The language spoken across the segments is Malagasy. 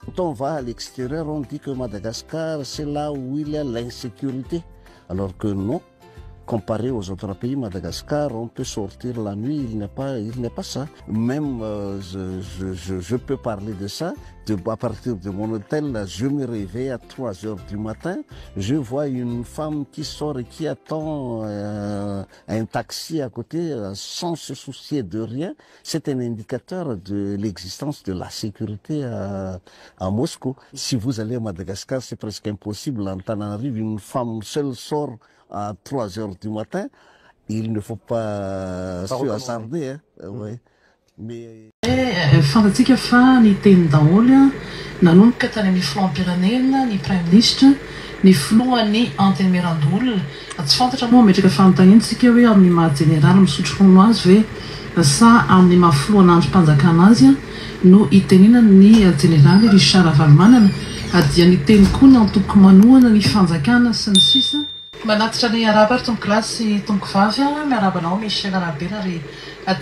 Quand on va à l'extérieur, on dit que Madagascar, c'est là où il y a l'insécurité. Alors que non, comparé aux autres pays, Madagascar, on peut sortir la nuit, il n'y a pas, il n'y a pas ça. Même, je, je, je, je peux parler de ça, de, à partir de mon hôtel, je me réveille à 3 heures du matin, je vois une femme qui sort et qui attend un taxi à côté, sans se soucier de rien. C'est un indicateur de l'existence de la sécurité à Moscou. Si vous allez à Madagascar, c'est presque impossible. Antananarivo, une femme seule sort à 3 heures du matin. Il ne faut pas se hasarder. Hein. Ouais. Mais... Fantatsika fa ny teny daholo a nanomboka tany amin'ny filoham-pirenena, ny premier ministre, ny filohan'ny antenimierandoholona. Tsy fantatra moa, mametraka fanontaniantsika hoe amin'ny maha jeneraly misotro ronono azy ve sa amin'ny maha filohana andrim-panjakana azy a no itenenany ny jeneraly Richard Ravalomanana. Dia ny teny koa ny antoko manohana ny fanjakana sy ny sisa. Manatitra ny araba ary tompoko lahy sy tompoko vavy a, miarahaba anao Michel Rabera ary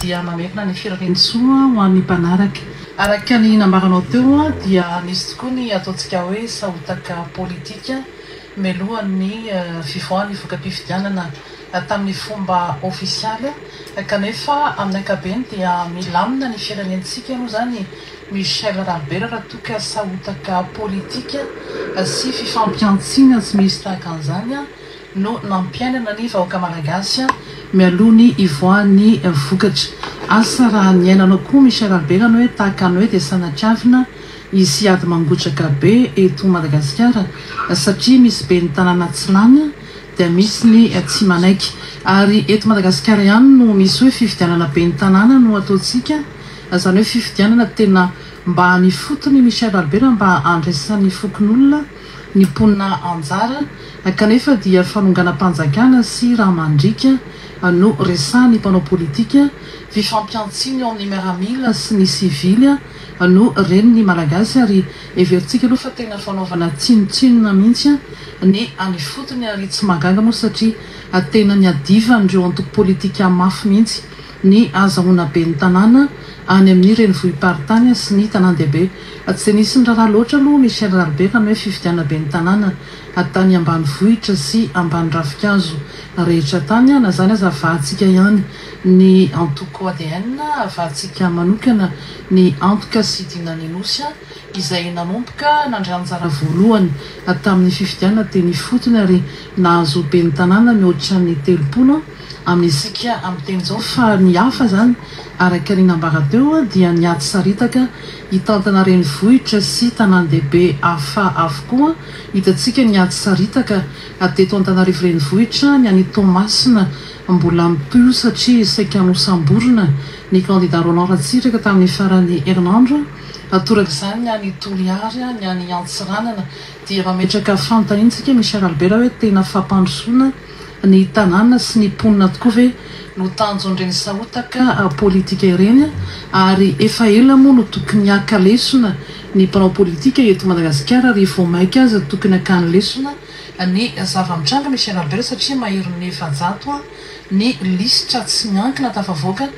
dia mamerina ny firariantsoa ho an'ny mpanaraka. Araka ny nambaranao teo a dia nisy tokoa ny ataontsika hoe sahotaka politika mialohan'ny fivoahan'ny voka-pifidianana tamin'ny fomba ofisialy, kanefa amin'ny ankapobeny dia milamina ny firenentsika aloha izany Michel Rabera raha toa ka sahotaka politika sy fifampihantsiana tsy misy tahaka an'izany no nampiainana ny vahoaka malagasy mialoha ny hivoahan'ny vokatra. Asa raha niainanao koa Michel Rabera ny hoe tahaka ny hoe dia sanatriavina hisy ady mangotraka be eto Madagasikara satria misy ben'ny tanàna tsy lany dia misy ny tsy manaiky. Ary eto Madagasikara ihany no misy hoe fifidianana ben'ny tanàna no ataontsika, izany hoe fifidianana tena mba any ifotony Michel Rabera mba handraisan'ny fokonolona, ny mponina anjara, kanefa dia fanonganam-panjakana sy rà mandriaka no resahan'ny mpanao politika, fifampihantsiana eo amin'ny miaramila sy ny sivily no ren'ny Malagasy ary heverintsika aloha fa tena fanaovana tsinontsinona mihitsy ny any ifotony ary tsy mahagaga moa satria tena niadivan'ireo antoko politika mafy mihitsy ny ahazahoana ben'ny tanàna any amin'ny renivohi-paritany sy ny tanàn-dehibe. Tsy dia nisy niraharaha loatra aloha Michel Ralibera ny hoe fifidianana ben'ny tanàna tany ambanivohitra sy ambany ravinkazo rehetra tany. Na izany aza avahantsika ihany ny antoko ADN, avahantsika manokana ny antoka sy dinan'ny Nosy izay nanomboka nandray anjara voalohany tamin'ny fifidianana teny ifotony ary nahazo ben'ny tanàna mihoatra ny 30 amin'isika miteny izao. Fa ny hafa izany araka ny nambara teo dia niady saritaka hitantana renivohitra sy tanàn-dehibe hafa avokoa. Hitantsika ny ady saritaka teto Antananarivo renivohitra, ny any Toamasina mbola mitohy io satria saika nosamborina ny kandida Roland Ratsiraka tamin'ny faran'ny herinandro. Torak'izany ny any Toliary, ny any Antsiranana. Dia mametraka fanontaniana isika Michel Albert hoe tena fampandrosoana ny tanàna sy ny mponina tokoa ve no tanjon'ireny sahotaka politika ireny? Ary efa ela moa no tokony haka lesona ny mpanao politika eto Madagasikara ary vao mainka aza tokony hakany lesona ny zava-mitranga Michel Albert satria maherin'ny 400 ny lisitra tsy miankina tafavoaka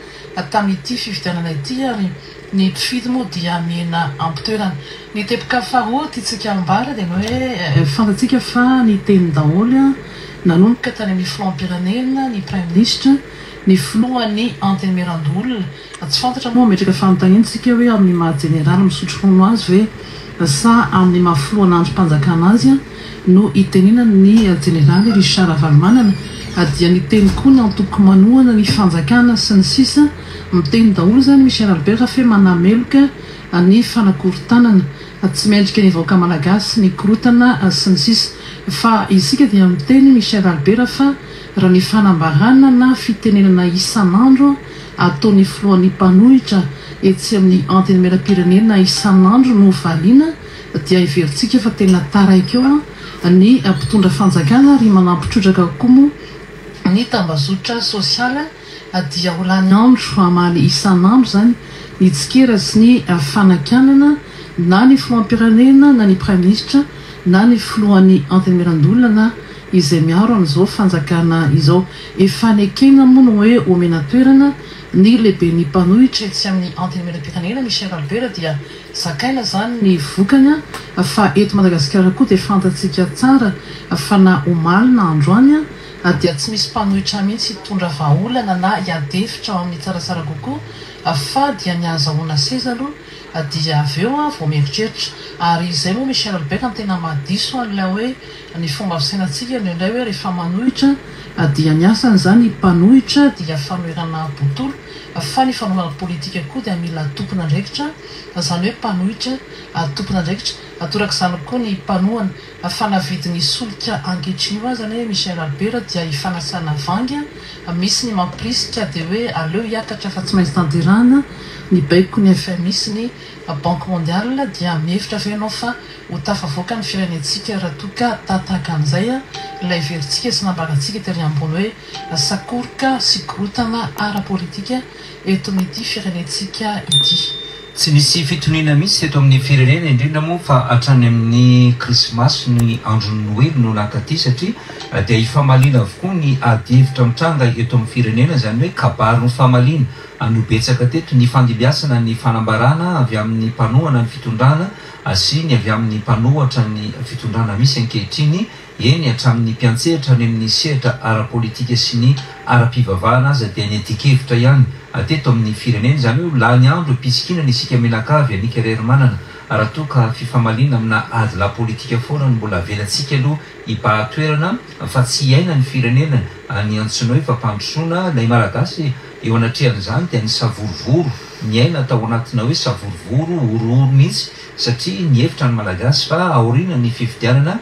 tamin'ity fifidianana ity ary ny mpifidy moa dia mihena am-pitoerana. Ny teboka faharoa tiantsika ambara dia ny hoe fantatsika fa ny teny daholo nanomboka tany amin'ny filoham-pirenena, ny praiminisitra, ny filohan'ny antenimierandoholona. Tsy fantatra moa, mametraka fanontaniana isika hoe amin'ny maha jeneraly misotro ronono azy ve sa amin'ny maha filohana andrim-panjakana azy no itenenany ny jeneraly Richard Ravalomanana. Dia niteny koa ny antoko manohana ny fanjakana sy ny sisa. Miteny daholo izany Michel Albert fe manameloka ny fanakorontanana. Tsy mendrika ny vahoaka malagasy ny korotana sy ny sisa. Fa isika dia miteny Michel Albert fa raha ny fanambarana na fitenenana isan'andro ataon'ny filohan'ny mpanohitra etsy amin'ny antenimierampirenena isan'andro no valiana dia heverintsika fa tena taraiky eo ny mpitondra fanjakana ary manampy trotraka koa moa ny tambazotra sosialy dia ho lany andro hamaly isan'andro izany ny tsikera sy ny fanakianana na ny filoham-pirenena na ny praiminisitra na ny filohan'ny antenimierandoholona na. izay miaro an'izao fanjakana izao. Efa nekena moa ny hoe omena toerana ny lehiben'ny mpanohitra etsy amin'ny Antenimierampirenena, Michel Albert, dia zakaina izany ny vokany fa eto Madagasikara koa dia fantatsika tsara fa na omaly na androany dia tsy misy mpanohitra mihitsy hitondra vahaolana na hiady hevitra ao amin'ny tsaratsara kokoa fa dia ny ahazahoana seza aloha dia avy eo vao mieritreritra. Ary izay moa Michel Albert no tena mahadiso an'ilay hoe ny fomba fisainantsika indraindray hoe rehefa manohitra dia ny asany izany mpanohitra dia fanoherana bontolo fa ny fanaovana politika koa dia mila tompon'andraikitra izany hoe mpanohitra tompon'andraikitra. Torak'izany koa ny mpanohana. Fa na vidin'ny solika ankehitriny io aza anie Michel Albert dia ifanasana vangy a, misy ny mampirisika dia hoe aleo hiakatra fa tsy maintsy tanterahana ny baikon'ny FMI sy ny Banque Mondiale dia mihevitra ve ianao fa ho tafavoaka ny firenentsika raha toa ka tahaka an'izay ilay heverintsika sy nambarantsika tery ambony hoe sakoroka sy korontana ara-politika eto amin'ity firenentsika ity. Tsy nisy fitoniana mihitsy teto amin'ny firenena, indrindra moa fa hatrany amin'ny krismasy ny andron'ny noely no nankaty satria dia ifamaliana avokoa ny adihevitra mitranga eto amin'ny firenena, izany hoe kabary nifamaliana no betsaka teto, nifandimbiasana ny fanambarana avy amin'ny mpanohana ny fitondrana sy ny avy amin'ny mpanohatra ny fitondrana misy ankehitriny. Eny, hatramin'ny mpiantsehatra any amin'ny sehatra ara-politika sy ny ara-pivavahana aza dia niadian-kevitra ihany teto amin'ny firenena. Izany hoe ho lany andro am-pisikinana isika mianakavy an'Ika Rerimanana raha toa ka fifamaliana amina ady lahy politika foana no mbola avelantsika aloha hibahan-toerana fa tsy hiaina ny firenena ny antsoina hoe fampandrosoana. Ilay Malagasy eo anatrehan'izany dia nisavorovoro, niaina tao anatina hoe savorovoro, horohoro mihitsy satria nihevitra ny Malagasy fa aoriana ny fifidianana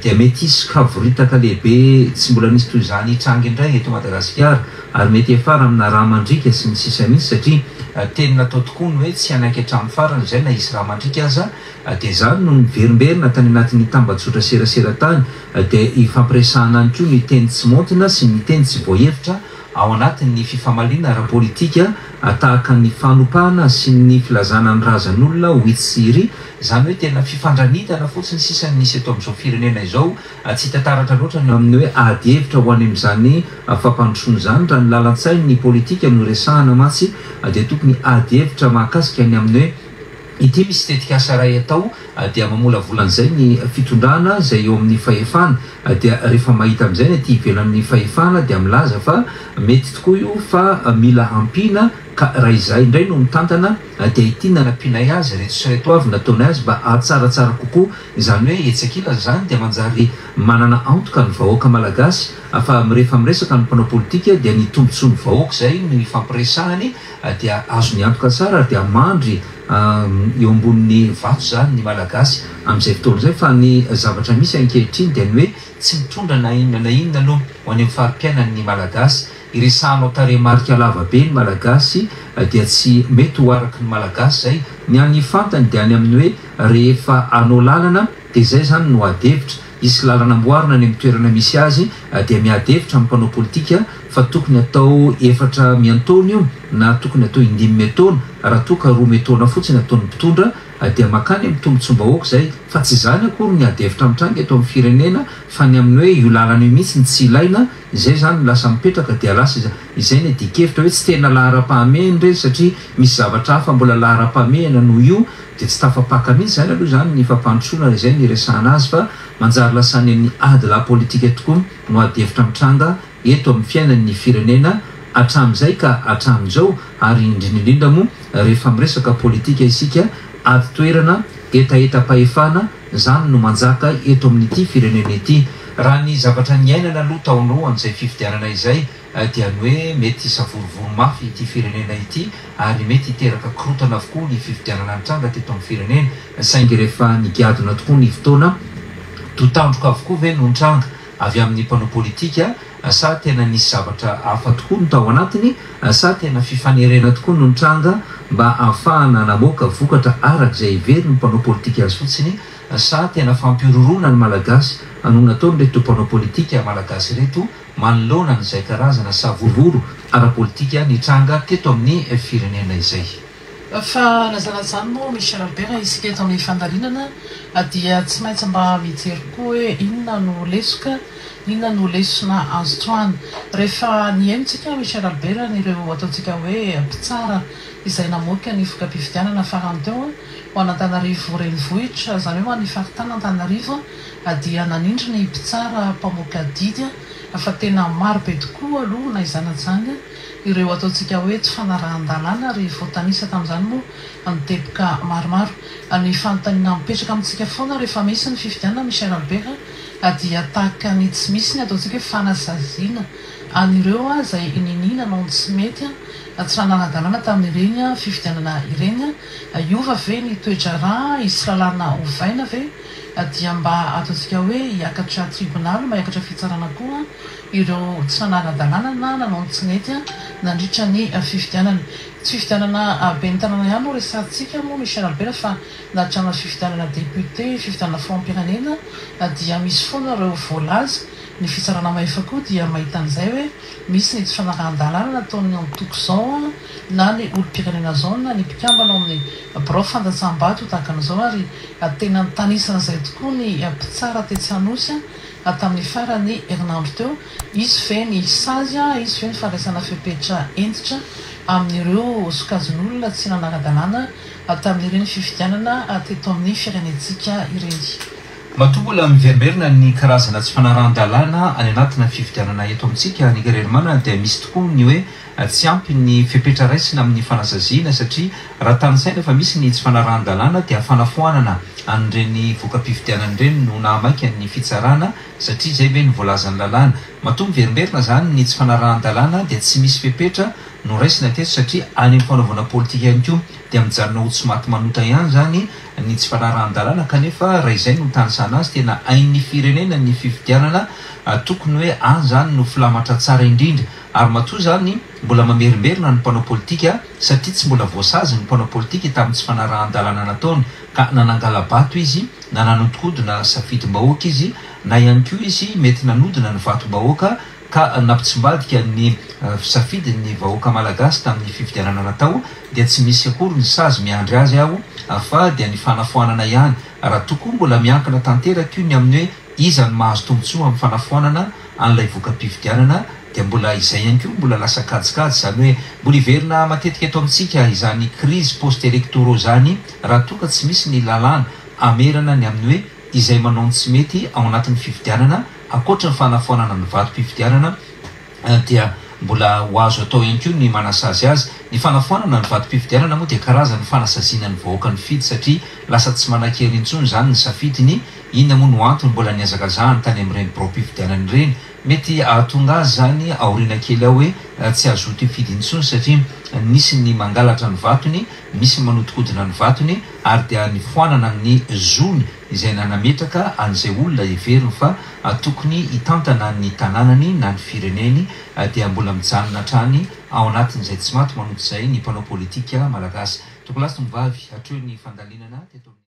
dia mety hisy kavoritaka lehibe tsy mbola nisy toy izany hitranga indray eto Madagasikara ary mety hiafara amina rà mandriaka sy ny sisa mihitsy satria teny natao tokoa ny hoe tsy hanaiky hatramin'ny farany izay na hisy rà mandriaka aza dia izany no niverimberina tany anatin'ny tambajotra serasera tany dia ifampiresahana any koa ny teny tsy maontina sy ny teny tsy voahevitra ao anatin'ny fifamaliana ara-politika tahaka ny fanopana sy ny filazana ny razan'olona ho itsy sy iry, izany hoe tena fifandranitana fotsiny sisa no misy eto amin'izao firenena izao, tsy hita taratra loatra ny amin'ny hoe ady hevitra ho any amin'izany fampandrosoana izany, raha ny lalan-tsain'ny politika no resahana mantsy dia tokony ady hevitra mahakasika ny amin'ny hoe Ity misy tetikasa iray atao dia mamolavola an'izay ny fitondrana izay eo amin'ny fahefana dia rehefa mahita amin'izay ny aty ivelan'ny fahefana dia milaza fa mety tokoa io fa mila ampiana ka raha izahay indray no mitantana dia ity nanampianay azy ireto sy ireto avy nataonay azy mba hahatsaratsara kokoa izany hoe etsy ankilany izany dia manjary manana antoka ny vahoaka malagasy fa rehefa miresaka ny mpanao politika dia ny tombotsoan'ny vahoaka izay no ifampiresahany dia azony antoka tsara ary dia mandry eo ambonin'ny vato izany ny Malagasy amin'izay fotoana izay fa ny zavatra misy ankehitriny dia ny hoe tsy mitondra na inona na inona aloha ho any amin'ny fari-piainan'ny Malagasy. Iresahanao tarehimarika lava be ny Malagasy dia tsy mety ho araky ny Malagasy izay. Ny an'ny fantany dia any amin'ny hoe rehefa hanao lalana dia izay izany no ady hevitra. Hisy lalana amboarina any amin'ny toerana misy azy dia miady hevitra amin'ny mpanao politika fa tokony atao efatra miantaona io na tokony atao indimy miantaona, raha toa ka roa miantaona fotsiny ataon'ny mpitondra dia makany amin'ny tombotsoam-bahoaka izay, fa tsy izany akory ny ady hevitra mitranga eto amin'ny firenena fa ny amin'ny hoe io lalana io mihitsy no tsy ilaina, izay izany no lasa mipetraka dia lasa izay ny adin-kevitra hoe tsy tena laharam-pahamehana ireny satria misy zavatra hafa mbola laharam-pahamehana noho io dia tsy tafapaka mihitsy izany aloha izany ny fampandrosoana raha izay no iresahana azy fa manjary lasa any amin'ny ady lahy politika tokoa no ady hevitra mitranga eto amin'ny fiainan'ny firenena hatramin'izay ka hatramin'izao ary indrindra indrindra moa rehefa miresaka politika isika ady toerana, hetahetam-pahefana, izany no manjaka eto amin'ity firenena ity. Raha ny zavatra niainana aloha tao alohan'izay fifidianana izay dia ny hoe mety hisavorovoro mafy ity firenena ity ary mety hiteraka korontana avokoa ny fifidianana nitranga teto amin'ny firenena saingy rehefa nigadona tokoa ny fotoana, to tandroka avokoa ve no nitranga avy amin'ny mpanao politika sa tena nisy zavatra hafa tokoa no tao anatiny sa tena fifanerena tokoa no nitranga mba hahafahana namoaka vokatra araka izay heverin'ny mpanao politika azy fotsiny sa tena fampihorohoroana ny Malagasy no nataon'ireto mpanao politika Malagasy ireto manoloana an'izay karazana savorovoro ara-politika nitranga teto amin'ny firenena izay. Fa na izany na izany moa Michel Albert isika eto amin'ny fandalinana dia tsy maintsy mba mijery koa hoe inona no lesoka, inona no lesona azo tsoahana. Rehefa nihaino tsika Michel Albert an'ireo ataontsika hoe mpitsara izay namoaka ny voka-pifidianana farany teo ho an'Antanarivo renivohitra, izany hoe ho an'ny faritanin'Antananarivo dia nanindry ny mpitsara mpamoaka didy fa tena maro be tokoa aloha na izany na izany ireo ataontsika hoe tsy fanarahan-dalàna ary voatanisa tamin'izany moa ny teboka maromaro. Ny fanontaniana mipetraka amintsika foana rehefa misy ny fifidianana Michel Albert dia tahaka ny tsy misy ny ataontsika hoe fanasaziana an'ireo izay ninia nanao ny tsy mety tsy nanara-dalàna tamin'ireny fifidianana ireny. Hiova ve ny toe-draharaha? Hisy lalàna hovaina ve? Dia mba ataontsika hoe hiakatra tribonaly, mba hiakatra fitsarana koa ireo tsy nanara-dalàna na nanao ny tsy nety nandritra ny fifidianana. Tsy fifidianana ben'ny tanàna ihany no resahantsika moa Michel Albert fa na hatramin'ny fifidianana député, fifidianana filoham-pirenena dia misy foana ireo voalaza. Ny fitsarana mahefa koa dia mahita an'izay hoe misy ny tsy fanarahan-dalàna nataon'ny antoko izao na ny olom-pirenena izao na ny mpikambana ao amin'ny birao fandatsaham-bato tahaka an'izao ary tena nitanisa an'izay tokoa ny mpitsara tetsy Anosy tamin'ny faran'ny herinandro teo. Hisy ve ny sazy? Hisy ve ny fandraisana fepetra hentitra amin'ireo sokajin'olona tsy nanara-dalàna tamin'ireny fifidianana teto amin'ny firenentsika ireny? Matoa mbola miverimberina ny karazana tsy fanarahan-dalàna any anatina fifidianana eto amintsika ny Hermann dia misy tokoa ny hoe tsy ampy ny fepetra raisina amin'ny fanasaziana satria raha tanisaina fa misy ny tsy fanarahan-dalàna dia fanafoanana an'ireny voka-pifidianana ireny no nahamaika ny fitsarana satria izay ve no voalazan'ny lalàna. Matoa miverimberina izany ny tsy fanarahan-dalàna dia tsy misy fepetra noraisina teto satria any amin'ny fanaovana politika ihany koa dia mijanona ho tsy maty manota ihany izany ny tsy fanarahan-dalàna kanefa raha izay no tanisana azy tena hain'ny firenena ny fifidianana tokony hoe any izany no filamatra tsara indrindra ary matoa izany mbola mamerimberina ny mpanao politika satria tsy mbola voasazy ny mpanao politika tamin'ny tsy fanarahan-dalàna nataony ka na nangala-bato izy na nanodikodina safidim-bahoaka izy na ihany koa izy mety nanodina ny vatom-bahoaka ka nampitsimbadika ny safidin'ny vahoaka Malagasy tamin'ny fifidianana natao dia tsy misy akory ny sazy miandry azy aho fa dia ny fanafoanana ihany raha toa koa mbola miankina tanteraka io ny amin'ny hoe iza no mahazo tombotsoa amin'ny fanafoanana an'ilay voka-pifidianana dia mbola izay ihany koa mbola lasa kajikajy izany hoe mbola hiverina matetika eto amintsika izany crise post électoraux izany raha toa ka tsy misy ny lalàna hamerana ny amin'ny hoe izay manao ny tsy mety ao anatin'ny fifidianana Ankoatra ny fanafoanana ny vatom-pifidianana dia mbola ho azo atao ihany koa ny manasazy azy. Ny fanafoanana ny vatom-pifidianana moa dia karazan'ny fanasaziana ny vahoaka nifidy satria lasa tsy manan-kery intsony izany ny safidiny. Inona moa no antony mbola nihazakazahany tany amin'ireny biraom-pifidianana ireny? Mety hahatonga azy izany aoriana kely ao hoe tsy hazoto hifidy intsony satria nisy ny mangalatra ny vatony, misy ny manodikodina ny vatony ary dia nifoanana ny zony izay nanametraka an'izay olona heveriny fa tokony hitantana ny tanànany na ny fireneny dia mbola mijanona hatrany ao anatin'izay tsy maty manoto izay ny mpanao politika malagasy. Tompolahy sy tompovavy, hatreo ny fandalinana teto amin'ny.